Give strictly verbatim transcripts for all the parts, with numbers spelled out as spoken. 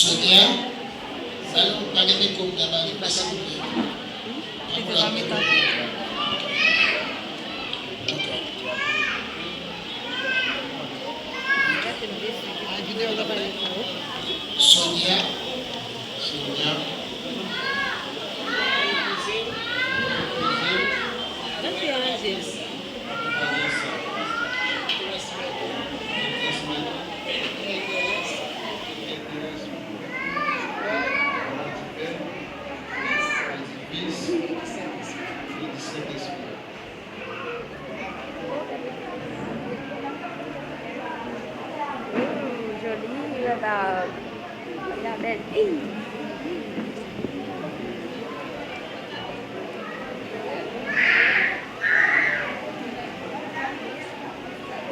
Sonia, sa nou pa gen mikwo m nan mari, pa sa koupe. Li te pa mete. Ok. Sonia, Sonia. Nan ki ranje? Fis, e di Sentespri. Ooh, joli, la bèl.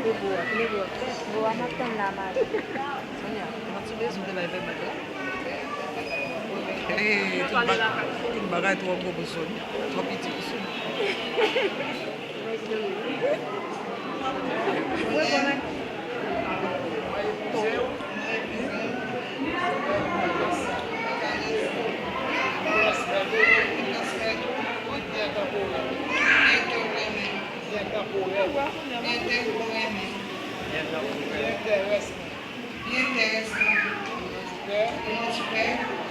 Kile bo a, kile bo a. Bo a m ap tann la, mari. Sonia, ou pa t sou bezwen te bay fèt bak la? Hey, tout ba-, tout bagay twò gwo pou Sonia. Twò piti pou Sonia. Byen tanporè. Byen tanporè. Byen enterèsan. Byen enterèsan. Byen enterèsan.